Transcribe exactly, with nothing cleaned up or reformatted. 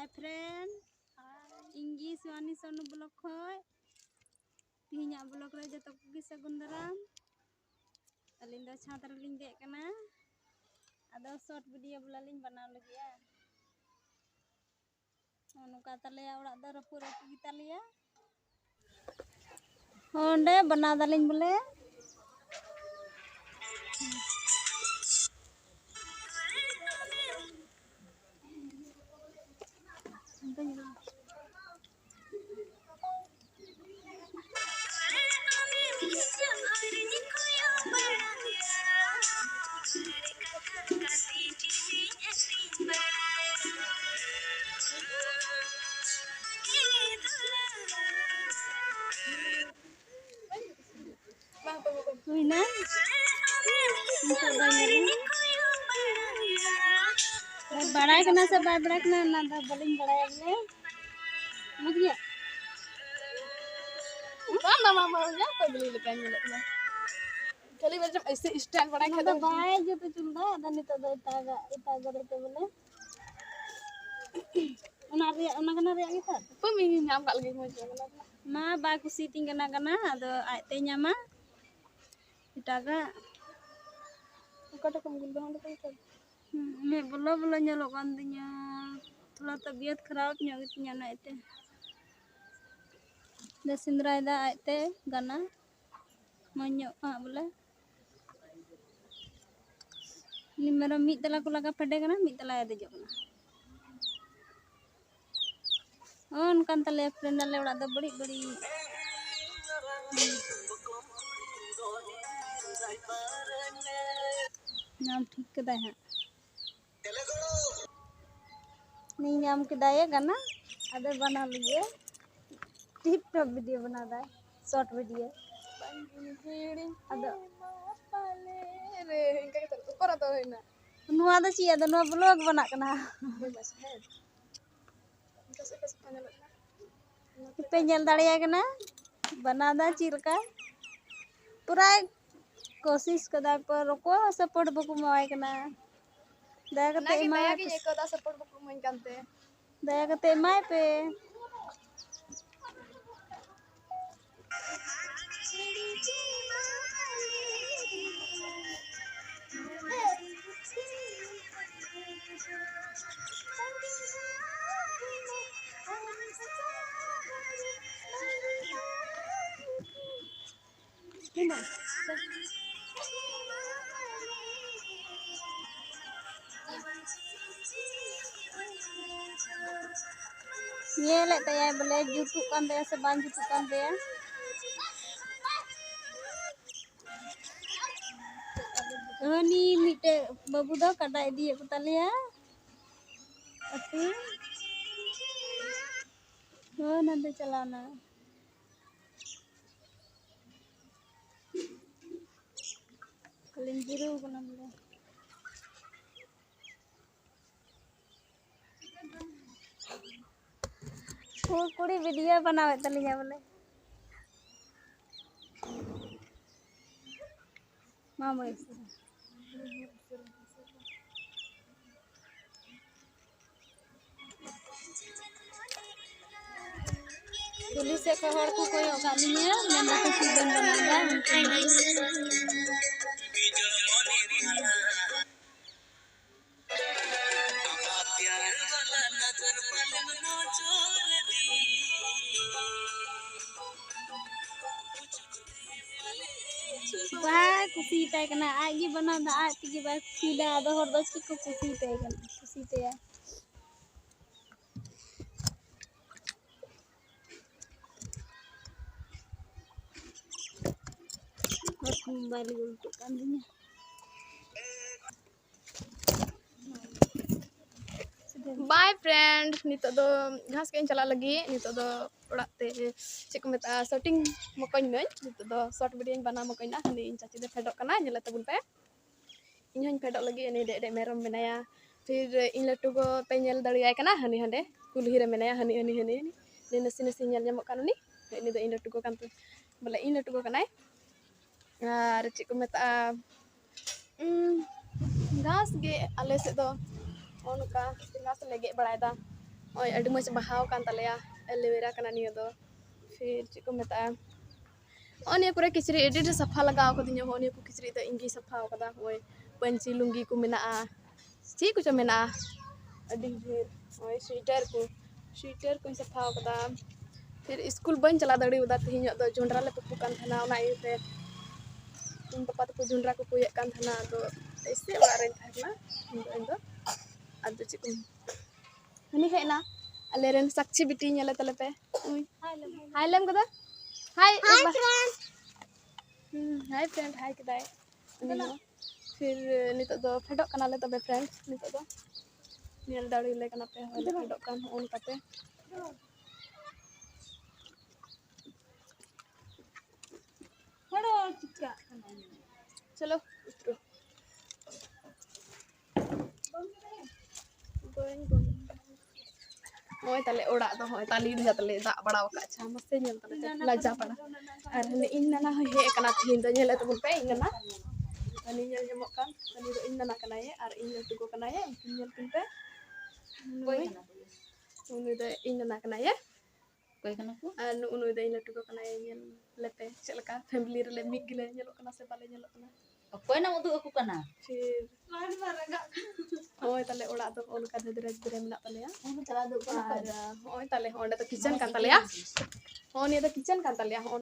Hi friend, ᱤᱧ ᱜᱮ ᱥᱤᱣᱟᱱᱤ Sonu vlog ᱠᱷᱚᱡ᱾ ᱛᱮᱦᱮᱧᱟᱜ vlog ᱨᱮ ᱡᱚᱛᱚ ᱠᱚᱜᱮ ᱥᱟᱹᱜᱩᱱ ᱫᱟᱨᱟᱢ᱾ ᱟᱹᱞᱤᱧ ᱫᱚ ᱪᱷᱟᱸᱫᱽ ᱨᱮᱞᱤᱧ ᱫᱮᱡ ᱠᱟᱱᱟ᱾ ᱟᱫᱚ short video ᱵᱚᱞᱮ ᱞᱤᱧ ᱵᱮᱱᱟᱣ ᱞᱟᱹᱜᱤᱫᱼᱟ᱾ ᱱᱚᱜᱼᱚ ᱱᱚᱝᱠᱟ ᱛᱟᱞᱮᱭᱟ ᱚᱲᱟᱜ ᱫᱚ ᱨᱟᱹᱯᱩᱫ ᱨᱟᱹᱯᱩᱫ ᱜᱮᱛᱟᱞᱮᱭᱟ᱾ ᱚᱸᱰᱮ ᱵᱮᱱᱟᱣ ᱫᱟᱞᱤᱧ ᱵᱚᱞᱮ᱾ ᱦᱩᱭᱱᱟ᱾ ᱱᱤᱛᱚᱜ ᱫᱚ ᱧᱮᱞ ᱢᱮ᱾ ᱵᱟᱲᱟᱭ ᱠᱟᱱᱟ ᱥᱮ ᱵᱟᱭ ᱵᱟᱲᱟᱭ ᱠᱟᱱᱟ, ᱚᱱᱟ ᱫᱚ ᱵᱟᱹᱞᱤᱧ ᱵᱟᱲᱟᱭᱟ ᱵᱚᱞᱮ᱾ ᱢᱚᱡᱽ ᱜᱮᱭᱟ? ᱵᱟᱝ, ᱵᱟᱝ, ᱵᱟᱝ, ᱵᱟᱝ, ᱚᱠᱚᱭ ᱵᱟᱹᱞᱤᱧ ᱞᱮᱠᱟ ᱧᱮᱞᱚᱜ ᱠᱟᱱᱟ᱾ ᱠᱷᱟᱹᱞᱤ ᱵᱚᱞᱮ ᱪᱚᱝ ᱮᱭᱥᱮ style ᱵᱟᱲᱟᱭ ᱚᱱᱟ ᱠᱷᱟᱡ ᱫᱚ ᱫᱚ᱾ ᱵᱟᱭ ᱡᱩᱛ ᱦᱚᱪᱚ ᱞᱮᱫᱟ, ᱟᱫᱚ ᱱᱤᱛᱚᱜ ᱫᱚ ᱮᱴᱟᱜᱟᱜ, ᱮᱴᱟᱜᱟᱜ ᱨᱮ ᱛᱮ ᱵᱚᱞᱮ᱾ ᱚᱱᱟ ᱨᱮᱭᱟᱜ, ᱚᱱᱟ ᱜᱟᱱᱟ ᱨᱮᱭᱟᱜ ᱜᱮ ᱛᱚ? ᱦᱟᱯᱮ ᱢᱤᱧ ᱧᱟᱢ ᱠᱟᱜ ᱞᱮᱜᱮ, ᱢᱚᱡᱽ ᱧᱚᱜ ᱜᱟᱱᱟ᱾ ᱢᱟ ᱵᱟᱭ ᱠᱩᱥᱤᱭᱟᱛᱤᱧ ᱠᱟᱱᱟ ᱜᱟᱱᱟ, ᱟᱫᱚ ᱟᱡᱛᱮᱭ ᱧᱟᱢᱟ ᱮᱴᱟᱜᱟᱜ᱾ ᱚᱠᱟᱴᱟᱜ ᱠᱚᱢ ᱜᱩᱞ ᱫᱚᱦᱚ ᱞᱮᱫᱟ ᱚᱱᱠᱟ? ᱦᱩᱸ, ᱢᱮᱫ ᱵᱚᱞᱚ ᱵᱚᱞᱚ ᱧᱮᱞᱚᱜ ᱠᱟᱱ ᱛᱤᱧᱟᱹ᱾ ᱛᱷᱚᱲᱟ ᱛᱟᱵᱤᱭᱚᱛ ᱠᱷᱟᱨᱟᱯ ᱧᱚᱜ ᱜᱮᱛᱤᱧᱟ ᱚᱱᱟ ᱤᱭᱟᱹᱛᱮ᱾ ᱫᱮ ᱥᱮᱸᱫᱽᱨᱟᱭᱮᱫᱟ ᱟᱡᱛᱮ ᱜᱟᱱᱟ᱾ ᱢᱚᱡᱽ ᱧᱚᱜ ᱦᱟᱸᱜ ᱵᱚᱞᱮ᱾ ᱩᱱᱤ ᱢᱮᱨᱚᱢ ᱢᱤᱫ ᱛᱟᱞᱟ ᱠᱚ ᱞᱟᱜᱟ ᱯᱷᱮᱰᱮ ᱠᱟᱱᱟ, ᱢᱤᱫ ᱛᱟᱞᱟᱭ ᱫᱮᱡᱚᱜ ᱠᱟᱱᱟ᱾ ᱚᱱᱠᱟᱱ ᱛᱟᱞᱮᱭᱟ friend ᱟᱞᱮ ᱚᱲᱟᱜ ᱫᱚ ᱵᱟᱹᱲᱤᱡ ᱵᱟᱹᱲᱤᱡ᱾ ᱧᱟᱢ ᱴᱷᱤᱠ ᱠᱟᱫᱟᱭ ᱦᱟᱸᱜ᱾ ᱩᱱᱤ ᱧᱟᱢ ᱠᱮᱫᱟᱭᱮ ᱜᱟᱱᱟ, ᱟᱫᱚ ᱵᱮᱱᱟᱣ ᱞᱟᱹᱜᱤᱫ ᱮ ᱴᱤᱯ ᱴᱚᱯ video ᱵᱮᱱᱟᱣ ᱫᱟᱭ, short video᱾ ᱟᱫᱚ ᱨᱮ ᱤᱱᱠᱟ ᱠᱟᱛᱮ ᱩᱯᱚᱨ ᱟᱫᱚ ᱦᱩᱭᱱᱟ᱾ ᱱᱚᱣᱟ ᱫᱚ ᱪᱮᱫ? ᱟᱫᱚ ᱱᱚᱣᱟ vlog ᱵᱮᱱᱟᱜ ᱠᱟᱱᱟ᱾ ᱦᱳᱭ ᱢᱟᱥᱮ, ᱦᱮᱸ᱾ ᱤᱱᱠᱟ ᱥᱮ ᱤᱱᱠᱟ ᱥᱮ ᱧᱮᱞᱚᱜ ᱠᱟᱱᱟ᱾ ᱯᱮ ᱧᱮᱞ ᱫᱟᱲᱮᱭᱟᱭ ᱠᱟᱱᱟ ᱵᱮᱱᱟᱣ ᱫᱟ ᱪᱮᱫ ᱞᱮᱠᱟ᱾ ᱯᱩᱨᱟᱭ ᱠᱳᱥᱤᱥ ᱠᱟᱫᱟ ᱠᱚ, ᱚᱠᱚᱭ ᱦᱚᱸ support ᱵᱟᱠᱚ ᱮᱢᱟᱣᱟᱭ ᱠᱟᱱᱟ᱾ ᱫᱟᱭᱟ ᱠᱟᱛᱮ ᱚᱱᱟᱜᱮ ᱮᱢᱟᱭ ᱫᱟᱭᱟ ᱯᱮ᱾ ᱜᱤᱧ ᱟᱹᱭᱠᱟᱹᱣ ᱫᱟ, support ᱵᱟᱠᱚ ᱮᱢᱟᱹᱧ ᱠᱟᱱᱛᱮ᱾ ᱫᱟᱭᱟ ᱠᱟᱛᱮ ᱮᱢᱟᱭ ᱯᱮ᱾ ᱧᱮᱞᱮᱫ ᱛᱟᱭᱟᱭ ᱵᱚᱞᱮ ᱡᱩᱛᱩᱜ ᱠᱟᱱ ᱛᱟᱭᱟ ᱥᱮ ᱵᱟᱝ ᱡᱩᱛᱩᱜ ᱠᱟᱱ ᱛᱟᱭᱟ᱾ ᱦᱟᱹᱱᱤ ᱢᱤᱫᱴᱮᱡ ᱵᱟᱹᱵᱩ ᱫᱚ ᱠᱟᱰᱟ ᱤᱫᱤᱭᱮᱫ ᱠᱚ ᱛᱟᱞᱮᱭᱟ ᱟᱹᱛᱤᱧ᱾ ᱦᱳᱭ, ᱱᱟᱱᱫᱩ ᱪᱟᱞᱟᱣᱱᱟ᱾ ᱠᱷᱟᱹᱞᱤᱧ ᱡᱤᱨᱟᱹᱣ ᱠᱟᱱᱟ ᱵᱚᱞᱮ᱾ ᱠᱩ-, ᱠᱩᱲᱤ video ᱵᱮᱱᱟᱣᱮᱫ ᱛᱟᱹᱞᱤᱧᱟ ᱵᱚᱞᱮ᱾ ᱢᱟ ᱢᱟᱹᱭ᱾ ᱠᱩᱞᱦᱤ ᱥᱮᱫ ᱠᱷᱚᱱ ᱦᱚᱲ ᱠᱚ ᱠᱚᱭᱚᱜ ᱠᱟᱜ ᱞᱤᱧᱟ, ᱢᱮᱱ ᱫᱟᱠᱚ ᱪᱮᱫ ᱵᱮᱱ ᱵᱮᱱᱟᱣ ᱮᱫᱟ? ᱵᱟᱭ ᱠᱩᱥᱤᱭᱟᱛᱟᱭ ᱠᱟᱱᱟ, ᱟᱡ ᱜᱮ ᱵᱮᱱᱟᱣ ᱫᱟ, ᱟᱡ ᱛᱮᱜᱮ ᱵᱟᱭ ᱠᱩᱥᱤᱭᱟᱫᱟ᱾ ᱟᱫᱚ ᱦᱚᱲ ᱫᱚ ᱪᱮᱫ ᱠᱚ ᱠᱩᱥᱤᱭᱟᱛᱟᱭ ᱠᱟᱱᱟ, ᱠᱩᱥᱤᱭᱟᱛᱟᱭᱟ? ᱢᱳᱵᱟᱭᱤᱞ ᱜᱮ ᱩᱞᱴᱟᱹᱜ ᱠᱟᱱ ᱛᱤᱧᱟ᱾ Bye friend, ᱱᱤᱛᱚᱜ ᱫᱚ ᱜᱷᱟᱥ ᱜᱮᱫ ᱤᱧ ᱪᱟᱞᱟᱜ ᱞᱟᱹᱜᱤᱫ᱾ ᱱᱤᱛᱚᱜ ᱫᱚ ᱚᱲᱟᱜ ᱛᱮ ᱪᱮᱫ ᱠᱚ ᱢᱮᱛᱟᱜᱼᱟ, shooting ᱢᱚᱠᱚᱧ ᱱᱟᱹᱧ᱾ ᱱᱤᱛᱚᱜ ᱫᱚ short video ᱤᱧ ᱵᱮᱱᱟᱣ ᱢᱚᱠᱚᱧ ᱱᱟ᱾ ᱦᱟᱹᱱᱤ ᱤᱧ ᱪᱟᱪᱤ ᱫᱚ ᱯᱷᱮᱰᱚᱜ ᱠᱟᱱᱟ, ᱧᱮᱞᱮ ᱛᱟᱵᱚᱱ ᱯᱮ᱾ ᱤᱧ ᱦᱚᱸᱧ ᱯᱷᱮᱰᱚᱜ ᱞᱟᱹᱜᱤᱫ᱾ ᱩᱱᱤ ᱰᱮᱡ ᱰᱮᱡ ᱢᱮᱨᱚᱢ ᱢᱮᱱᱟᱭᱟ, ᱯᱷᱤᱨ ᱤᱧ ᱞᱟᱹᱴᱩ ᱜᱚ ᱯᱮ ᱧᱮᱞ ᱫᱟᱲᱮᱭᱟᱭ ᱠᱟᱱᱟ, ᱦᱟᱹᱱᱤ ᱦᱟᱸᱰᱮ ᱠᱩᱞᱦᱤ ᱨᱮ ᱢᱮᱱᱟᱭᱟ, ᱦᱟᱹᱱᱤ ᱦᱟᱹᱱᱤ ᱦᱟᱹᱱᱤ ᱦᱟᱹᱱᱤ᱾ ᱩᱱᱤ ᱱᱟᱥᱮ ᱱᱟᱥᱮ ᱧᱮᱞ ᱧᱟᱢᱚᱜ ᱠᱟᱱ ᱩᱱᱤ, ᱩᱱᱤ ᱫᱚ ᱤᱧ ᱞᱟᱹᱴᱩ ᱜᱚ ᱠᱟᱱ ᱛᱮ, ᱵᱚᱞᱮ ᱤᱧ ᱞᱟᱹᱴᱩ ᱜᱚ ᱠᱟᱱᱟᱭ᱾ ᱟᱨ ᱪᱮᱫ ᱠᱚ ᱢᱮᱛᱟᱜᱼᱟ, ᱩᱸ, ᱜᱷᱟᱥ ᱜᱮ ᱟᱞᱮ ᱥᱮᱫ ᱫᱚ ᱱᱚᱜᱼᱚ ᱱᱚᱝᱠᱟ ᱜᱷᱟᱥ ᱞᱮ ᱜᱮᱫ ᱵᱟᱲᱟᱭᱮᱫᱟ᱾ ᱱᱚᱜᱼᱚᱭ ᱟᱹᱰᱤ ᱢᱚᱡᱽ ᱵᱟᱦᱟᱣ ᱠᱟᱱ ᱛᱟᱞᱮᱭᱟ ᱮᱞᱳᱵᱮᱨᱟ ᱠᱟᱱᱟ ᱱᱤᱭᱟᱹ ᱫᱚ᱾ ᱯᱷᱤᱨ ᱪᱮᱫ ᱠᱚ ᱢᱮᱛᱟᱜᱼᱟ, ᱱᱚᱜᱼᱚᱭ ᱱᱤᱭᱟᱹ ᱠᱚᱨᱮ ᱠᱤᱪᱨᱤᱡ ᱟᱹᱰᱤ ᱰᱷᱮᱨ ᱥᱟᱯᱷᱟ ᱞᱟᱜᱟᱣ ᱠᱟᱹᱫᱤᱧᱟ᱾ ᱱᱚᱜᱼᱚᱭ ᱱᱤᱭᱟᱹ ᱠᱚ ᱠᱤᱪᱨᱤᱡ ᱫᱚ ᱤᱧ ᱜᱮᱧ ᱥᱟᱯᱷᱟ ᱟᱠᱟᱫᱟ᱾ ᱱᱚᱜᱼᱚᱭ ᱯᱟᱹᱧᱪᱤ ᱞᱩᱝᱜᱤ ᱠᱚ ᱢᱮᱱᱟᱜᱼᱟ, ᱪᱮᱫ ᱠᱚᱪᱚ ᱢᱮᱱᱟᱜᱼᱟ ᱟᱹᱰᱤ ᱰᱷᱮᱨ᱾ ᱱᱚᱜᱼᱚᱭ ᱥᱩᱭᱮᱴᱟᱨ ᱠᱚ, ᱥᱩᱭᱮᱴᱟᱨ ᱠᱚᱧ ᱥᱟᱯᱷᱟ ᱟᱠᱟᱫᱟ᱾ ᱯᱷᱤᱨ ᱥᱠᱩᱞ ᱵᱟᱹᱧ ᱪᱟᱞᱟᱣ ᱫᱟᱲᱮᱭᱟᱫᱟ ᱛᱮᱦᱮᱧᱚᱜ ᱫᱚ, ᱡᱚᱸᱰᱨᱟ ᱞᱮ ᱛᱩᱯᱩ ᱠᱟᱱ ᱛᱟᱦᱮᱱᱟ, ᱚᱱᱟ ᱤᱭᱟᱹᱛᱮ ᱤᱧ ᱯᱟᱯᱟ ᱛᱟᱠᱚ ᱡᱚᱸᱰᱨᱟ ᱠᱚᱠᱚ ᱤᱭᱟᱹᱜ ᱠᱟᱱ ᱛᱟᱦᱮᱱᱟ᱾ ᱟᱫᱚ ᱮᱭᱥᱮ ᱚᱲᱟᱜ ᱨᱮᱧ ᱛᱟᱦᱮᱸ ᱠᱟᱱᱟ ᱤᱧ ᱫᱚ, ᱤᱧ ᱫᱚ ᱟᱫᱚ ᱪᱮᱫ ᱠᱚ ᱦᱟᱹᱱᱤ ᱦᱮᱡ ᱮᱱᱟ, ᱟᱞᱮ ᱨᱮᱱ ᱥᱟᱠᱪᱷᱤ ᱵᱤᱴᱤ, ᱧᱮᱞᱮ ᱛᱟᱞᱮ ᱯᱮ᱾ ᱩᱭ᱾ ᱦᱟᱭ ᱞᱮᱢ ᱠᱟᱫᱟ? ᱦᱟᱭ, ᱦᱟᱭ, ᱩᱵᱟ᱾ ᱯᱷᱨᱮᱱᱰ᱾ ᱦᱩᱸ, ᱦᱟᱭ ᱯᱷᱨᱮᱱᱰ, ᱦᱟᱭ ᱠᱮᱫᱟᱭ᱾ ᱩᱱᱤ ᱦᱚᱸ᱾ ᱯᱷᱤᱨ ᱱᱤᱛᱚᱜ ᱫᱚ ᱯᱷᱮᱰᱚᱜ ᱠᱟᱱᱟᱞᱮ ᱛᱚᱵᱮ ᱯᱷᱨᱮᱱᱰ, ᱱᱤᱛᱚᱜ ᱫᱚ ᱧᱮᱞ ᱫᱟᱲᱮᱭᱟᱞᱮ ᱠᱟᱱᱟ ᱯᱮ, ᱦᱚᱸᱜᱼᱚᱭ ᱞᱮ ᱯᱷᱮᱰᱚᱜ ᱠᱟᱱ ᱦᱚᱸᱜᱼᱚ ᱱᱚᱝᱠᱟᱛᱮ᱾ ᱦᱚᱲᱚ ᱪᱤᱠᱟᱜ ᱠᱟᱱᱟ᱾ ᱪᱚᱞᱚ, ᱩᱛᱨᱚ᱾ ᱵᱟᱹᱧ, ᱵᱟᱹᱧ᱾ ᱱᱚᱜᱼᱚᱭ ᱛᱟᱞᱮ ᱚᱲᱟᱜ ᱫᱚ, ᱱᱚᱜᱼᱚᱭ ᱛᱟᱞᱮ ᱤᱧ ᱛᱟᱞᱮ ᱫᱟᱜ ᱵᱟᱲᱟᱣ ᱟᱠᱟᱫ ᱪᱷᱟ, ᱢᱟᱥᱮ ᱧᱮᱞ ᱛᱟᱞᱮ ᱯᱮ, ᱞᱟᱡᱟ ᱯᱟᱲᱟ᱾ ᱟᱨ ᱦᱟᱱᱮ ᱤᱧ ᱱᱟᱱᱟ ᱦᱚᱸᱭ ᱦᱮᱡ ᱟᱠᱟᱱᱟ ᱛᱤᱦᱤᱧ ᱫᱚ, ᱧᱮᱞᱮᱫ ᱛᱟᱵᱚᱱ ᱯᱮ ᱤᱧ ᱱᱟᱱᱟ᱾ ᱦᱟᱱᱮ ᱧᱮᱞ ᱧᱟᱢᱚᱜ ᱠᱟᱱ, ᱩᱱᱤ ᱫᱚ ᱤᱧ ᱱᱟᱱᱟ ᱠᱟᱱᱟᱭᱮ ᱟᱨ ᱤᱧ ᱞᱟᱹᱴᱩ ᱜᱚ ᱠᱟᱱᱟᱭᱮ, ᱩᱱᱠᱤᱱ ᱧᱮᱞ ᱠᱤᱱ ᱯᱮ᱾ ᱚᱠᱚᱭ ᱠᱟᱱᱟ ᱠᱚ? ᱩᱱᱤ ᱫᱚ ᱤᱧ ᱱᱟᱱᱟ ᱠᱟᱱᱟᱭᱮ᱾ ᱚᱠᱚᱭ ᱠᱟᱱᱟ ᱠᱚ? ᱟᱨ ᱱᱩᱜᱼᱩ ᱱᱩᱭ ᱫᱚ ᱤᱧ ᱞᱟᱹᱴᱩ ᱜᱚ ᱠᱟᱱᱟᱭᱮ, ᱧᱮᱞ ᱞᱮᱯᱮ ᱪᱮᱫ ᱞᱮᱠᱟ ᱯᱷᱮᱢᱤᱞᱤ ᱨᱮᱞᱮ ᱢᱤᱫ ᱜᱮᱞᱮ ᱧᱮᱞᱚᱜ ᱠᱟᱱᱟ ᱥᱮ ᱵᱟᱞᱮ ᱧᱮᱞᱚᱜ ᱠᱟᱱᱟ᱾ ᱚᱠᱚᱭ ᱱᱟᱢ ᱩᱫᱩᱜ ᱟᱠᱚ ᱠᱟᱱᱟ? ᱯᱷᱤᱨ ᱱᱚᱜᱼᱚᱭ ᱛᱟᱞᱮ ᱚᱲᱟᱜ ᱫᱚ ᱱᱚᱜᱼᱚ ᱱᱚᱝᱠᱟ ᱫᱷᱟᱹᱫᱽᱨᱟᱹ ᱫᱷᱟᱹᱫᱽᱨᱟᱹ ᱢᱮᱱᱟᱜ ᱛᱟᱞᱮᱭᱟ᱾ ᱟᱨ ᱱᱚᱜᱼᱚᱭ ᱛᱟᱞᱮ ᱦᱚᱸ ᱚᱸᱰᱮ ᱫᱚ ᱠᱤᱪᱮᱱ ᱠᱟᱱ ᱛᱟᱞᱮᱭᱟ᱾ ᱦᱚᱸ ᱱᱤᱭᱟᱹ ᱫᱚ ᱠᱤᱪᱮᱱ ᱠᱟᱱ ᱛᱟᱞᱮᱭᱟ᱾ ᱦᱚᱸ